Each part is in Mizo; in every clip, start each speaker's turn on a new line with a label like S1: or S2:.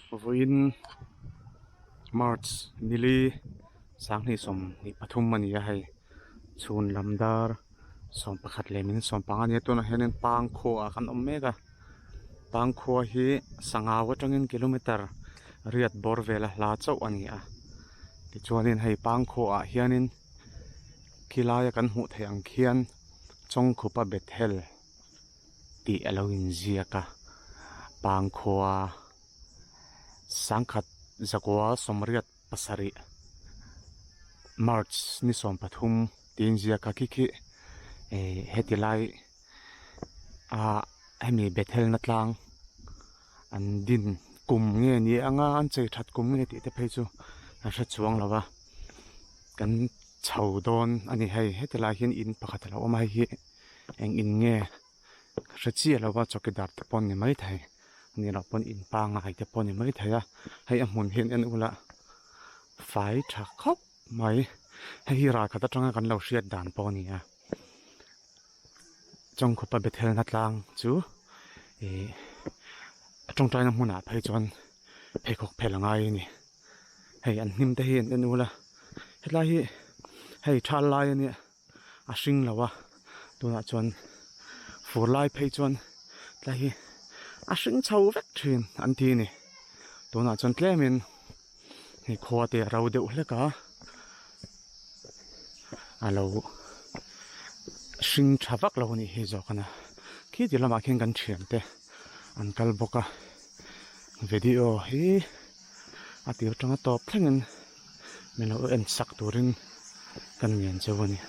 S1: Vawiin March nili sanghnih 23 a ni a hei chhun lam dar 11 leh minute 15 a ni a tunah hianin Pangkhua ah kan awm mek a Pangkhua hi sangau atangin kilometer riat bawr vel a hla chauh a ni a tichuanin hei Pangkhua ah hianin khilai a kan hmuh theih ang khian Chawngkhupa Bethel tih a lo inziak a Pangkhua sangkhat zakua sawmriat pasarih March ni 13 tih a inziak a khi khi eh heti lai ah hemi Bethel na tlang an din kum nge ni anga an chei that kum nge tih te phei chu ka hre chuang lo va kan chho dawn a ni hei heti lai hian in pakhat a lo awm a hei hi eng in nge ka hre chiah lo va chawkidar te pawh a ni maithei a nih loh pawn in pangai te pawh a ni maithei a hei a hmun hian en ula fai tha khawp mai hei hi ral khat atanga kan lo hriat dan pawh a ni a. Chawngkhupa Bethel na tlang chu ih a tawngtaina hmunah phei chuan pheikhawk phel a ngai a ni hei an hnim te hi an en ul a hetlai hi hei thal lai a nia a hring lo a tunah chuan fur lai phei chuan tlai hi a hring chho vek thin an ti a ni tunah chuan tlemin hei khua te a ro deuh hlek a a lo hring tha vak lo a nih hi zawk a na khi ti lamah khian kan thian te an kal bawk a video hi a tir atanga tawp thlengin min lo en sak turin kan ngen cheu a ni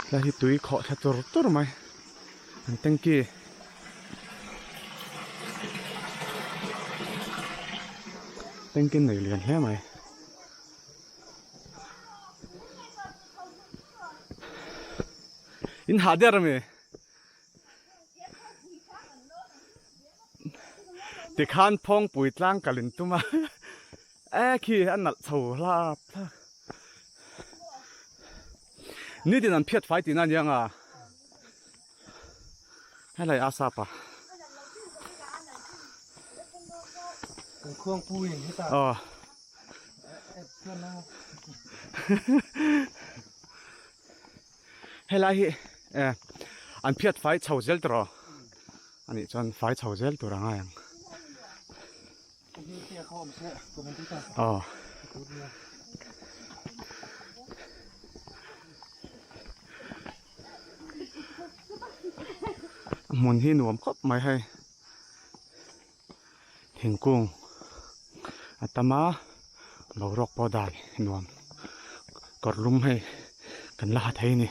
S1: helai hi tui khawh thla tur tur mai an tanky tanky nei lian hle mai. In hah der ami tikhan phawngpui tlang kal in tum a e khi a nalh chho hlap hlap nitin an phiat fai tihna ania nga helai a sap a aw. Helai hi eh an phiat fai chho zel tawh a nih chuan fai chho zel tur a ngai ang aw hmun hi nuam khawp mai hei. Thingkung a tam a boruak pawh dan nuam kawr lum hei kan la ha thei a ni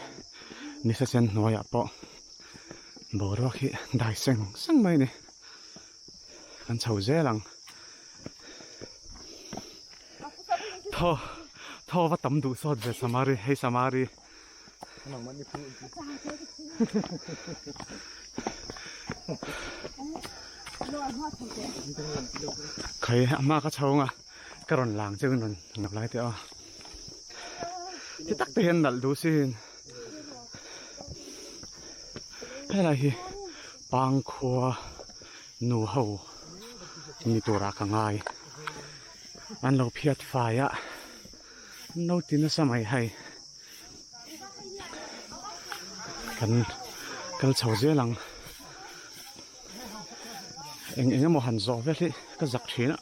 S1: nisa sen hnuaiah pawh boruak hi dai seng seng mai a ni kan chho zel ang thaw thaw va tam duh sawt ve samari hei samari. Khai a hma ka chho anga ka rawn lang cheu in rawn ngap lai teh aw ti tak te hian nalh duh sin helai hi pangkhua nu ho ni turah ka ngai an lo phiat fai a an lo ti nasa mai hei. Kan kal chho zel ang eng eng emaw han zawh vel hi ka zak thin a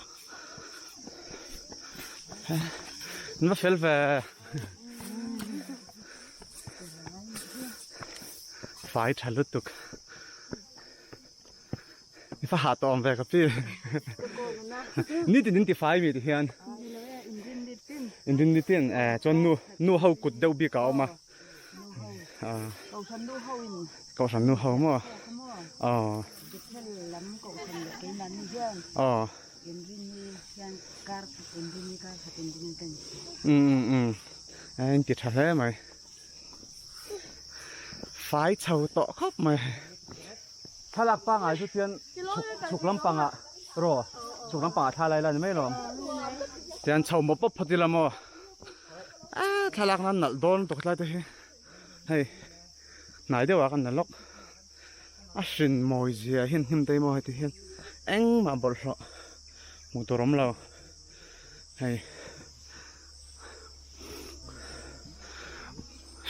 S1: an va fel ve fai tha lutuk I fa hah tawh awm ve ka pi. Nitin in ti fai mi ti hian. Indin nitin eh chuan nu nu ho kut deuh bik a awm a.
S2: Kohhran nu ho in.
S1: Kohhran nu ho maw? Aw.
S2: Bethel lam kohhran leh keimahni hian.
S1: Aw.
S2: Inrini hian kar khat inrini kar khat inrini kan inti.
S1: Um um um in ti tha hle mai. Fai chho tawh khawp mai. Thlalak pangai chu chuan chhuk chhuk lampangah raw chhuk lampangah thla lai la ni mai lawm. Tian chho mawp mawp phawt ila maw a thlalak nan nalh dawn lutuk tlai te hi hei hnai deuhah kan la lawk a hrin mawi zia hian hnim te maw heti hian. Engmah bawlhhlawh hmuh tur awm lo hei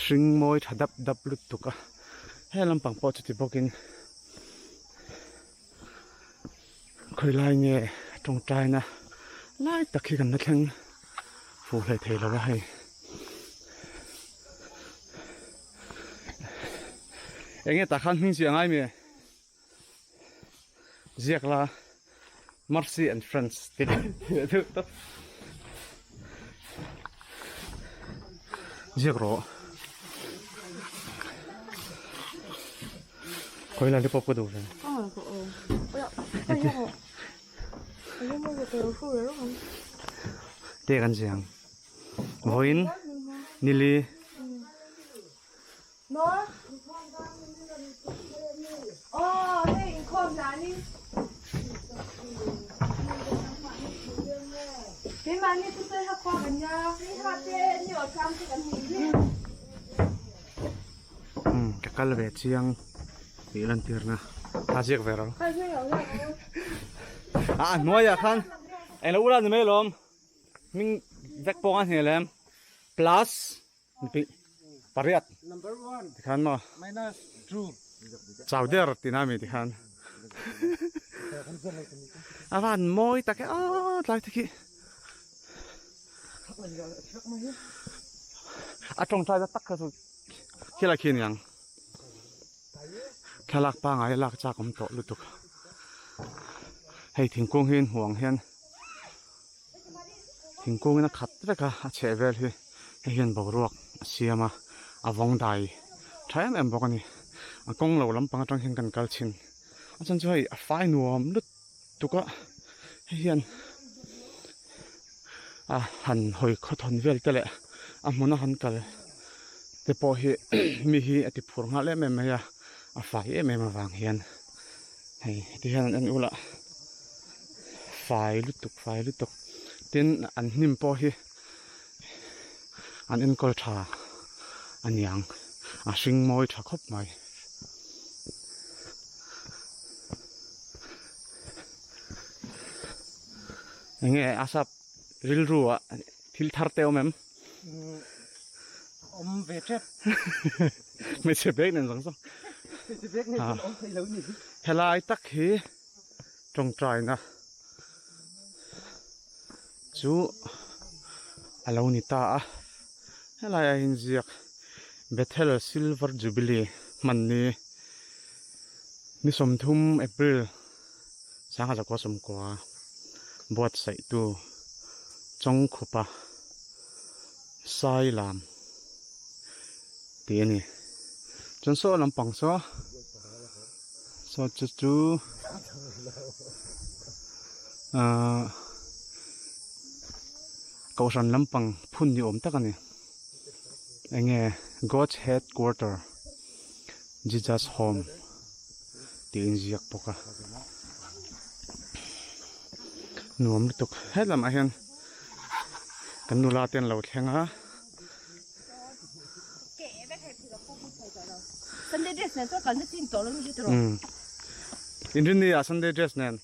S1: hring mawi tha dap dap lutuk a he lampang pawh chuti bawkin khawilai nge tawngtaina lai tak hi kan la thleng fuh hlei thei lo a hei. Enge tah khan hming chiah ngai mi? Ziak la Mercy and Friends tih deuh tawp ziak rawh khawi lai te pawh ka duh ve te kan ziang vawiin nili. Ka kal ve chiang tih lantirna a ziak ve ro a hnuaiah khan englo ula ni mai alawm hming vek pawh a hne lem plus Pariat tikhan maw chau der tihna ami tikhan a van mawi tak e aw tlai te khi a tawngtai na tak kha chu khilai khi aniang thlalak pangai a lak chak awm tawh lutuk hei thingkung hi hmuh ang hian. Thingkungin a khat vek a, a chheh vel hi hei hian boruak a siam a, a vawng dai tha em em bawk a ni. A kawng lo lampang atang hian kan kal thin. A chhan chu hei a fai nuam lutuk a, hei hian a han hawi khawthawn vel te leh a hmuna han kal te pawh hi mi hi a ti phur nghal em em mai a, a fai em em avang hian hei heti hian an en ul a. Fai lutuk fai lutuk tin an hnim pawh hi an enkawl tha a niang a hring mawi tha khawp mai. Enge a sap rilru ah thil thar te awm em?
S3: Awm ve tep.
S1: Hmeichhe bag nen zawng zawng.
S3: Hmeichhe bag nen chuan awm thei lo ni.
S1: Helai tak hi. Tawngtaina chu a lo ni ta a, helai ah hian ziak Bethel Silver Jubilee hmanni ni 30 April 1990 buatsaihtu Chawngkhupa Sailam tih a ni. Chuan saw lampang saw saw chu chu ahh kohhran lampang phun ni awm tak a ni. Enge God's Headquarter Jesus Home tih a inziak bawk a. Nuam lutuk helamah hian kan nula te an lo thleng a.
S2: Sunday dress nen chuan kalna chin tawh lo ni tiraw.
S1: Um. Inrinni ah Sunday dress nen.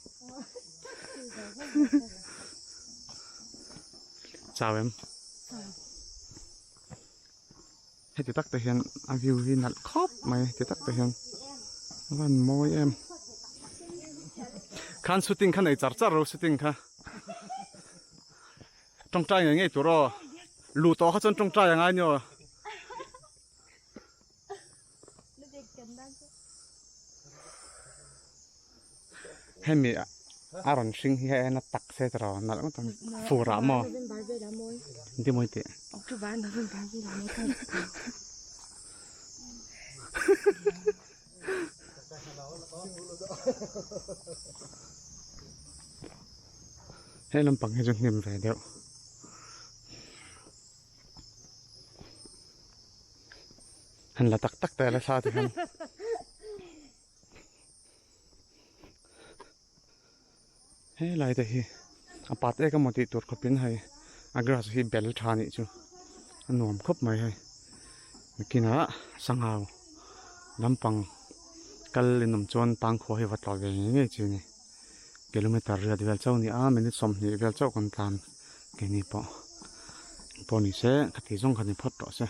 S1: Chau em. Heti tak te hian a view hi nalh khawp mai heti tak te hian a van mawi em. Khan shooting kha nei char char ro shooting kha. Tawngtai ngei ngei tur aw. Luh tawh kha chuan tawngtai a ngai ni aw. Hemi a rawn hring hi hei a tak se tiraw nalh ngawt ang fur ah maw engtin maw i tih. He lampang hi chu hnim ve deuh. Han la tak tak teh la thla ti hian. He lai te hi a pat ek emaw tih tur khawpin hei a grass hi bel tha anih chu a nuam khawp mai hei. Nakinah sangau lampang kal in awm chuan tangkhua hi va tlawh ve ngei ngei chi a ni. Kilometer riat vel chauh a ni a, minute 20 vel chauh kan tlan keini pawh. Pawh ni se, khati zawng kha ni phawt tawh se.